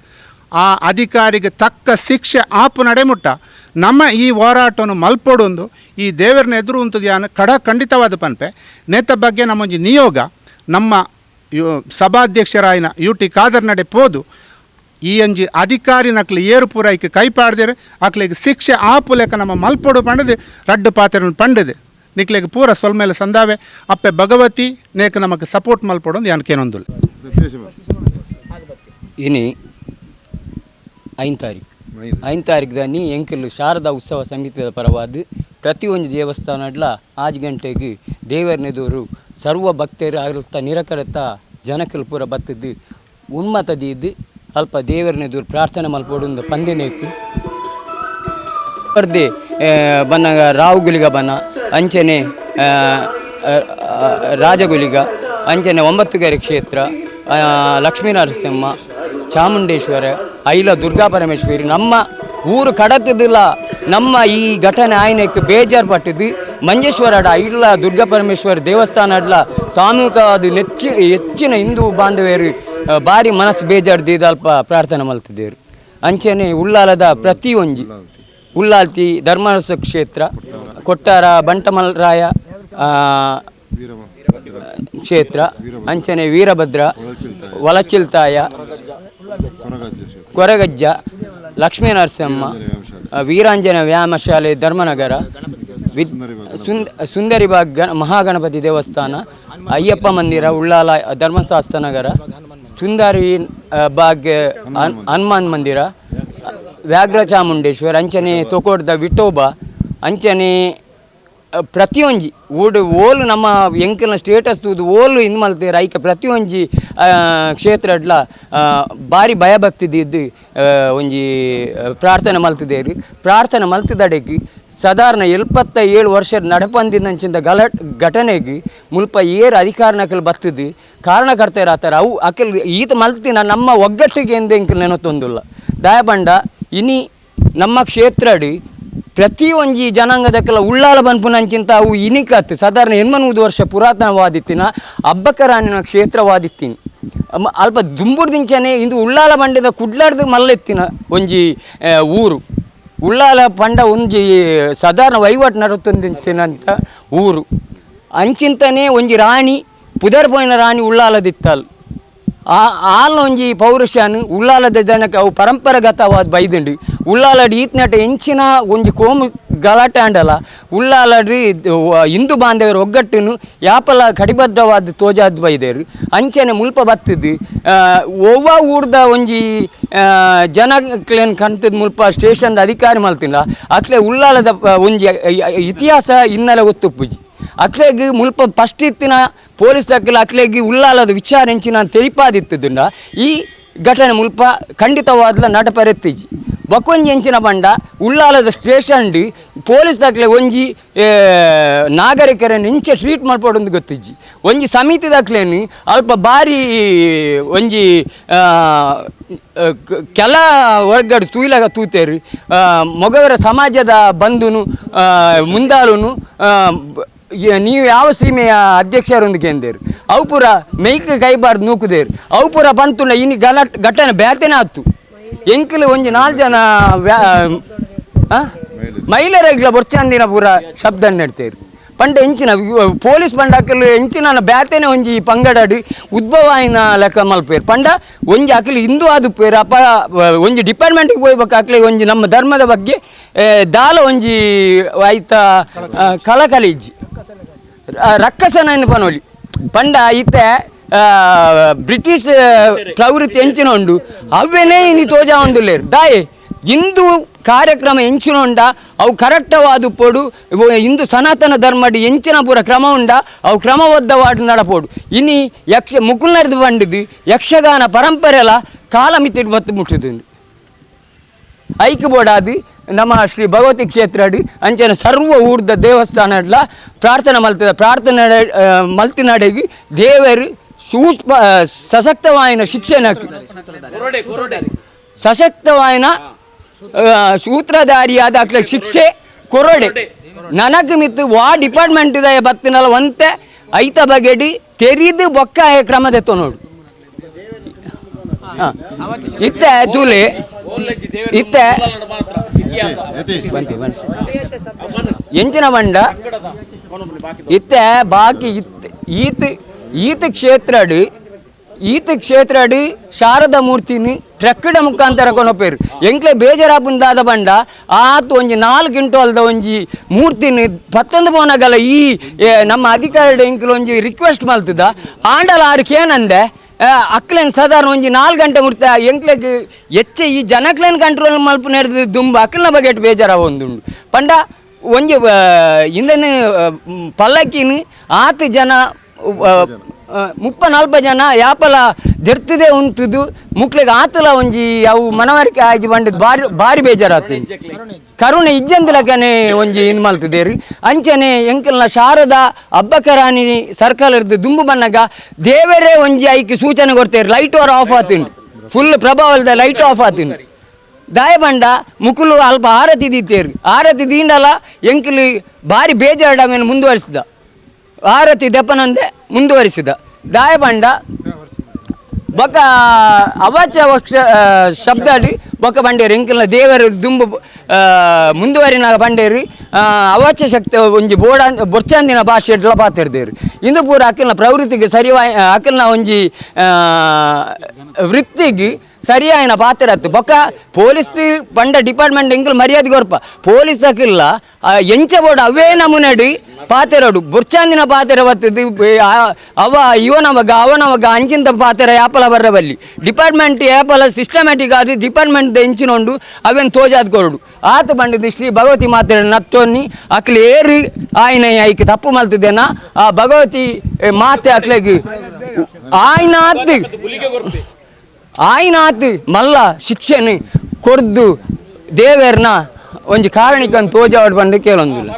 ಆ ಅಧಿಕಾರಿಗೆ ತಕ್ಕ ಶಿಕ್ಷೆ ಆಪು ನಡೆಮುಟ್ಟ ನಮ್ಮ ಈ ಹೋರಾಟವನ್ನು ಮಲ್ಪೊಡೊಂದು ಈ ದೇವರನ್ನ ಎದುರು ಉಂಟು ಕಡ ಖಂಡಿತವಾದ ಪನ್ಪೆ. ನೇತ ಬಗ್ಗೆ ನಮ್ಮೊಂಜಿ ನಿಯೋಗ ನಮ್ಮ ಸಭಾಧ್ಯಕ್ಷರಾಯಿನ ಯು ಟಿ ಖಾದರ್ ನಡೆ ಪೋದು ಈ ಅಂಜಿ ಅಧಿಕಾರಿ ನಕ್ಲು ಏರು ಪೂರೈಕೆ ಕೈ ಪಾಡ್ದೇರು ಅಕ್ಲಿಗೆ ಶಿಕ್ಷೆ ಆಪು ಲೆಕ್ಕ ನಮ್ಮ ಮಲ್ಪೊಡು ಪಂಡದು ರಡ್ಡು ಪಾತ್ರ ಪಂಡದು ನಿಕ್ಲೆಗೆ ಪೂರ ಸೊಲ್ಮೇಲೆ ಸಂದಾವೆ ಅಪ್ಪೆ ಭಗವತಿ ನೇಕ ನಮಗೆ ಸಪೋರ್ಟ್ ಮಲ್ಪೊಡೊಂದು ಯಾನಕೇನೊಂದುಲ್ಲ. ಇನಿ 5 ತಾರೀಕು 5 ತಾರೀಕು ಎಂಕಲ್ ಶಾರದಾ ಉತ್ಸವ ಸಮಿತಿಯ ಪರವಾದ ಪ್ರತಿಯೊಂದು ದೇವಸ್ಥಾನಡ್ಲ 5 ಗಂಟೆಗೆ ದೇವರನೆದೂರು ಸರ್ವ ಭಕ್ತರು ಅಲ್ತ ನಿರಕರತ ಜನಕಲ್ ಪೂರ ಬತ್ತದ್ದು ಉನ್ಮತದಿದ್ದು ಅಲ್ಪ ದೇವರನೆದೂರು ಪ್ರಾರ್ಥನೆ ಮಲ್ಪೊಡೊಂದು ಪಂದಿನೇಕ್ ಬರ್ದೆ ಬನ್ನಾಗ ರಾವುಗುಲಿಗ ಬನ್ನ ಅಂಚನೆ ರಾಜಗುಲಿಗ ಅಂಚನೆ 9 ಕ್ಷೇತ್ರ ಲಕ್ಷ್ಮೀನರಸಿಂಹ ಚಾಮುಂಡೇಶ್ವರ ಐಲ ದುರ್ಗಾ ಪರಮೇಶ್ವರಿ ನಮ್ಮ ಊರು ಕಡತದಿಲ್ಲ. ನಮ್ಮ ಈ ಘಟನೆ ಆಯ್ನಕ್ಕೆ ಬೇಜಾರು ಪಟ್ಟಿದ್ದು ಮಂಜೇಶ್ವರ ಐಲ ದುರ್ಗಾ ಪರಮೇಶ್ವರ ದೇವಸ್ಥಾನ ಅಡ್ಲ ಸಾಮೂಹಿಕವಾದ ಹೆಚ್ಚಿನ ಹಿಂದೂ ಬಾಂಧವ್ಯರು ಭಾರಿ ಮನಸ್ಸು ಬೇಜಾರ್ದಿದ್ದು ಅಲ್ಪ ಪ್ರಾರ್ಥನೆ ಮಲ್ತಿದ್ದೇರು. ಅಂಚನೆ ಉಳ್ಳಾಲದ ಪ್ರತಿಯೊಂಜಿ ಉಳ್ಳಾಲ್ತಿ ಧರ್ಮರಸ ಕ್ಷೇತ್ರ ಕೊಟ್ಟಾರ ಬಂಟಮಲ್ರಾಯ ಕ್ಷೇತ್ರ ಅಂಚನೆ ವೀರಭದ್ರ ಒಲಚಿಲ್ತಾಯ ಕೊರಗಜ್ಜ ಲಕ್ಷ್ಮೀನರಸಿಂಹ ವೀರಾಂಜನ ವ್ಯಾಯಾಮಶಾಲೆ ಧರ್ಮನಗರ ಸುಂದರಿಬಾಗ್ ಮಹಾಗಣಪತಿ ದೇವಸ್ಥಾನ ಅಯ್ಯಪ್ಪ ಮಂದಿರ ಉಳ್ಳಾಲ ಧರ್ಮಶಾಸ್ತ್ರ ನಗರ ಸುಂದರಿ ಬಾಗ್ ಹನುಮಾನ್ ಮಂದಿರ ವ್ಯಾಘ್ರ ಚಾಮುಂಡೇಶ್ವರ ಅಂಚನೆ ತೊಕೋಡ್ದ ವಿಠೋಬ ಅಂಚನೆ ಪ್ರತಿಯೊಂಜಿ ಓಡು ಓಲು ನಮ್ಮ ಎಂಕಲ್ನ ಸ್ಟೇಟಸ್ ತೂದು ಓಲು ಇಂದು ಮಲ್ತೇರು ಐಕ ಪ್ರತಿಯೊಂಜಿ ಕ್ಷೇತ್ರಡ್ಲ ಭಾರಿ ಭಯಭಕ್ತಿದ್ದು ಒಂಜಿ ಪ್ರಾರ್ಥನೆ ಮಲ್ತಿದ್ದೇರು. ಪ್ರಾರ್ಥನೆ ಮಲ್ತಿದಡೆಗೆ ಸಾಧಾರಣ 77 ವರ್ಷದ ನಡಪಂದಿನಂಚಿಂದ ಘಟನೆಗೆ ಮುಲ್ಪ ಏರು ಅಧಿಕಾರನಕಲ್ ಬತ್ತಿದ್ದು ಕಾರಣಕರ್ತರಾತಾರೆ ಅವು ಅಕಲ್ ಈತ ಮಲ್ತಿನ ನಮ್ಮ ಒಗ್ಗಟ್ಟಿಗೆ ಎಂದು ಎಂಕಲ್ ನೆನತೊಂದುಲ್ಲ ದಯಬಂಡ ಇನಿ ನಮ್ಮ ಕ್ಷೇತ್ರಡಿ ಪ್ರತಿಯೊಂಜಿ ಜನಾಂಗದಕ್ಕೆಲ್ಲ ಉಳ್ಳಾಲ ಬನ್ಪುನಂಚಿಂತ ಅವು ಇನಿಕತ್ತು ಸಾಧಾರಣ 800 ವರ್ಷ ಪುರಾತನವಾದಿತ್ತಿನ ಅಬ್ಬಕರಾಣಿನ ಕ್ಷೇತ್ರವಾದಿತ್ತೀನಿ ಅಲ್ಪ ದುಂಬುರ್ದಿಂಚನೆ ಇಂದು ಉಳ್ಳಾಲ ಬಂಡೆದ ಕುಡ್ಲಾಡ್ದು ಮಲ್ಲೆತ್ತಿನ ಒಂಜಿ ಊರು ಉಳ್ಳಾಲ ಪಂಡ ಒಂಜಿ ಸಾಧಾರಣ ವಹಿವಾಟು ನಡತೊಂದಿಂಚಿನಂತ ಊರು ಅಂಚಿಂತನೇ ಒಂಜಿ ರಾಣಿ ಪುದರ್ಪೋಯಿನ ರಾಣಿ ಉಳ್ಳಾಲದಿತ್ತಲ್ ಆಲ್ನ ಒಂಜಿ ಪೌರುಷಾನು ಉಳ್ಳಾಲದ ಜನಕ್ಕೆ ಅವು ಪರಂಪರಾಗತವಾದ ಬೈದುಂಡು ಉಳ್ಳಾಲಡಿ ಈತನಟ ಎಂಚಿನ ಒಂಜಿ ಕೋಮು ಗಲಾಟೆ ಆಂಡಲ ಉಳ್ಳಾಲಡಿ ಹಿಂದೂ ಬಾಂಧವರು ಒಗ್ಗಟ್ಟನ್ನು ಯಾಪಲ ಕಡಿಬದ್ಧವಾದ ತೋಜಾದ ಬೈದೇರು ಅಂಚನೆ ಮುಲ್ಪ ಬತ್ತದು ಒವ್ವ ಊರ್ದ ಒಂಜಿ ಜನಕ್ಲೇನು ಕಂತದ ಮುಲ್ಪ ಸ್ಟೇಷನ್ ಅಧಿಕಾರಿ ಮಲ್ತಿಲ್ಲ ಅಕ್ಲೆ ಉಳ್ಳಾಲದ ಒಂಜಿ ಇತಿಹಾಸ ಹಿನ್ನೆಲೆ ಗೊತ್ತುಪ್ಪುಜಿ ಅಕ್ಲೆಗ್ ಮುಲ್ಪ ಫಸ್ಟ್ ಇತ್ತಿನ ಪೊಲೀಸ್ ಅಕ್ಲೆ ಅಕ್ಲೆಗ್ ಉಳ್ಳಾಲದ ವಿಚಾರ ಎಂಚಿನ ತೆರಿಪಾದಿತ್ತದುಂಡ ಈ ಘಟನೆ ಮುಲ್ಪ ಖಂಡಿತವಾದ್ಲ ನಟಪರೆತ್ತಿಜಿ ಬಕ್ಕೊಂಜಿ ಎಂಚಿನ ಬಂಡ ಉಳ್ಳಾಲದ ಸ್ಟೇಷನ್ ಪೊಲೀಸ್ ದಾಖಲೆ ಒಂಜಿ ನಾಗರಿಕರನ್ನು ಇಂಚೆ ಟ್ರೀಟ್ ಮಲ್ಪೊಡೊಂದು ಗೊತ್ತಿಜ್ಜಿ ಒಂಜಿ ಸಮಿತಿ ದಾಖಲೆನು ಅಲ್ಪ ಭಾರಿ ಒಂಜಿ ಕೆಲ ವರ್ಗಡ್ ತೂಯಿಲಾಗ ತೂತೇರು ಮೊಗವರ ಸಮಾಜದ ಬಂಧುನು ಮುಂದಾಲುನು ನೀವು ಯಾವ ಸೀಮೆಯ ಅಧ್ಯಕ್ಷರೊಂದಿಗೆ ಎಂದೇರು ಅವು ಪೂರ ಮೇಯ್ಕ ಕೈಬಾರ್ದು ನೂಕುದೇರು ಅವು ಪೂರ ಬಂತುಂಡ ಇನ್ನು ಘಟನೆ ಬ್ಯಾತೆನೇ ಆತು ಎಂಕಲ್ ಒಂಜಿ 4 ಜನ ಮಹಿಳೆಯರಿಗ್ಲ ಬೊರ್ಚಂದಿನ ಪೂರ ಶಬ್ದ ನೆಡ್ತೇರು ಪಂಡ ಎಂಚಿನ ಪೊಲೀಸ್ ಪಂಡ ಅಕಲು ಎಂಚಿನ ಬ್ಯಾತೆನೆ ಒಂಜಿ ಪಂಗಡಾಡು ಉದ್ಭವ ಆಯಿನ ಲೆಕ್ಕ ಮಲ್ಪೇರು ಪಂಡ ಒಂಜಿ ಅಕಲು ಹಿಂದೂ ಆದುಪ್ಪೇರು ಅಪ್ಪ ಒಂಜಿ ಡಿಪಾರ್ಟ್ಮೆಂಟ್ಗೆ ಹೋಗ್ಬೇಕು ಅಕ್ಲೆ ಒಂಜಿ ನಮ್ಮ ಧರ್ಮದ ಬಗ್ಗೆ ದಾಲ ಒಂಜಿ ಆಯ್ತ ಕಳಕಳಿಜ್ಜಿ ರಕ್ಕಸನ ಪನೋಲಿ ಪಂಡ ಇತ್ತೆ ಬ್ರಿಟಿಷ್ ಪ್ರವೃತ್ತಿ ಎಂಚಿನ ಉಂಡು ಅವೇನೇ ಇನಿ ತೋಜಾ ಉಂದುಲ್ಲೇರು ದಾಯೆ ಹಿಂದೂ ಕಾರ್ಯಕ್ರಮ ಎಂಚಿನ ಉಂಡ ಅವು ಕರೆಕ್ಟವಾದ ಪೋಡು ಹಿಂದೂ ಸನಾತನ ಧರ್ಮಡಿ ಎಂಚಿನ ಪೂರ ಕ್ರಮ ಉಂಡ ಅವು ಕ್ರಮಬದ್ಧವಾದ ನಡಪೋಡು ಇನಿ ಯಕ್ಷ ಮುಕುಲ್ನರ್ದು ಬಂಡಿದ್ದು ಯಕ್ಷಗಾನ ಪರಂಪರೆಲ ಕಾಲ ಮಿತಿ ಬತ್ತು ಮುಟ್ಟಿದ್ದು ಐಕ್ ಬೋಡಾದು ನಮ್ಮ ಶ್ರೀ ಭಗವತಿ ಕ್ಷೇತ್ರಡ್ ಅಂಚನೆ ಸರ್ವ ಊರ್ದ ದೇವಸ್ಥಾನಡ್ಲ ಪ್ರಾರ್ಥನೆ ಮಲ್ತದ ಪ್ರಾರ್ಥನೆ ಮಲ್ತಿನಡೆಗೆ ದೇವರು ಸೂಕ್ಷ್ಮ ಸಶಕ್ತವಾಯಿನ ಶಿಕ್ಷಣಕ್ಕೆ ಸಶಕ್ತವಾಯಿನ ಸೂತ್ರಧಾರಿಯಾದ ಅಕ್ಲೆ ಶಿಕ್ಷೆ ಕೊರಡೆ ನನಗೆ ಮಿತ್ತು ವಾ ಡಿಪಾರ್ಟ್ಮೆಂಟ್ ಇದೆ ಬತ್ತಿನಲ್ಲ ಒಂತೆ ಐತ ಬಗೆಡಿ ತೆರಿದು ಬೊಕ್ಕ ಕ್ರಮ ನೋಡು. ಇತ್ತೆ ತೂಲೆ ಇತ್ತೆ ಬಂತಿ ಬಂತಿ ಎಂಚಿನ ಬಂಡ ಇತ್ತೆ ಬಾಕಿ ಇತ್ ಈತ್ ಈತ ಕ್ಷೇತ್ರಡ್ ಈತ ಕ್ಷೇತ್ರಡ್ ಶಾರದಾ ಮೂರ್ತಿನಿ ಟ್ರಕ್ಕಿಡ ಮುಖಾಂತರ ಕೊನೊಪೇರು ಎಂಕ್ಲೆ ಬೇಜಾರಾಪುಂದಾದ ಬಂಡ ಆತು ಒಂಜಿ 4 ಕ್ವಿಂಟಲ್ದ ಒಂಜಿ ಮೂರ್ತಿನಿ 19 ಪೋನಗಲ ಈ ನಮ್ಮ ಅಧಿಕಾರಿ ಎಂಕ್ಲೆ ಒಂಜಿ ರಿಕ್ವೆಸ್ಟ್ ಮಲ್ತದ ಆಂಡಲ ಆರು ಕೇನಂದೆ ಅಕ್ಲೇನ್ ಸಾಧಾರಣ ಒಂಜಿ 4 ಗಂಟೆ ಮುರ್ತ ಎಂಕ್ಲೆಗ್ ಎಚ್ಚ ಈ ಜನಕ್ಲೇನ್ ಕಂಟ್ರೋಲ್ ಮಲ್ಪು ನಡೆದು ದುಂಬು ಅಕ್ಲನ ಬಗೆಟ್ ಬೇಜಾರ ಒಂದುಂಡು ಪಂಡ ಒಂಜಿ ಇಂದನೆ ಪಲ್ಲಕ್ಕಿನ ಆತು ಜನ 34 ಜನ ಯಾಪಲ ದೆರ್ತದೆ ಉಂತುದು ಮುಕ್ಲೆಗ್ ಆತಲ ಒಂಜಿ ಅವು ಮನವರಿಕೆ ಆಗಿ ಬಂಡದ್ ಬಾರಿ ಬಾರಿ ಬೇಜಾರಾತು ಕರುಣೆ ಇಜ್ಜಂದಿಲಕನೆ ಒಂಜಿ ಇನ್ ಮಲ್ತದೇರಿ ಅಂಚನೆ ಎಂಕಲ್ನ ಶಾರದಾ ಅಬ್ಬಕರಾಣಿ ಸರ್ಕಲ್ ದುಂಬು ಬನ್ನಗ ದೇವರೇ ಒಂಜಿ ಐಕ್ ಸೂಚನೆ ಕೊಡ್ತೇರಿ ಲೈಟ್ ಅವರ್ ಆಫ್ ಆತಿಂಡು ಫುಲ್ ಪ್ರಭಾವದ ಲೈಟ್ ಆಫ್ ಆತಿಂಡು ದಾಯ ಬಂಡ ಮುಕುಲು ಅಲ್ಪ ಆರತಿ ದೀತೇರಿ ಆರತಿ ದೀಂಡಲ ಎಂಕಲು ಬಾರಿ ಬೇಜಾರಡ ಮುಂದುವರಿಸಿದ ಆರತಿ ದೆಪ್ಪನಂದೆ ಮುಂದುವರಿಸಿದ ದಾಯ ಬಂಡ ಬೊಕ್ಕ ಅವಾಚ್ಯ ವಕ್ಷ ಶಬ್ದಾಡಿ ಬೊಕ್ಕ ಬಂಡೇರಿ ಎಂಕಲ್ನ ದೇವರು ದುಂಬು ಮುಂದುವರಿನ ಬಂಡೇರಿ ಅವಾಚ್ಯ ಶಕ್ತಿ ಒಂಜಿ ಬೋಡ ಬೊರ್ಚಂದಿನ ಭಾಷೆ ಪಾತಿರ್ದೇರಿ ಇಂದು ಪೂರ ಅಕ್ಕಲ್ನ ಪ್ರವೃತ್ತಿಗೆ ಸರಿವಾಯ್ ಅಕ್ಕಲ್ನ ಒಂಜಿ ವೃತ್ತಿಗೆ ಸರಿಯಾಯಿನ ಪಾತ್ರತ್ತು ಬೊಕ್ಕ ಪೊಲೀಸ್ ಬಂಡ ಡಿಪಾರ್ಟ್ಮೆಂಟ್ ಎಂಕಲ್ ಮರ್ಯಾದೆ ಕೊರ್ಪ ಪೊಲೀಸ್ ಅಕ್ಕಿಲ್ಲ ಎಂಚ ಬೋರ್ಡ್ ಅವೇ ನಮೂನೆಡಿ ಪಾತೆರಡು ಬುರ್ಚಾಂದಿನ ಪಾತೆರ ಬತ್ತದು ಅವ ಇವನವಗ ಅವನವಗ ಅಂಚಿಂತ ಪಾತೆರ ಯಾಪಲ ಬರ್ರಬಲ್ಲಿ ಡಿಪಾರ್ಟ್ಮೆಂಟ್ ಯಾಪಲ ಸಿಸ್ಟಮ್ಯಾಟಿಕ್ ಆದ ಡಿಪಾರ್ಟ್ಮೆಂಟ್ ಎಂಚಿನೊಂಡು ಅವೇನು ತೋಜಾದ್ ಕೊರಡು ಆತ ಬಂಡಿದ್ದು ಶ್ರೀ ಭಗವತಿ ಮಾತೆ ನತ್ತೊನ್ನಿ ಅಕ್ಲೆ ಏರಿ ಆಯ್ನ ಐಕ್ ತಪ್ಪು ಮಲ್ತಿದ್ದೇನ ಆ ಭಗವತಿ ಮಾತೆ ಅಕ್ಲೆಗ್ ಆಯ್ನಾತ್ ಆಯ್ನಾತ್ ಮಲ್ಲ ಶಿಕ್ಷೆನೆ ಕೊರ್ದು ದೇವೇರ್ನ ಒಂಜಿ ಕಾರಣಿಕನ್ ತೋಜಾವಡ್ ಬಂದು ಕೇಳೊಂದಿಲ್ಲ.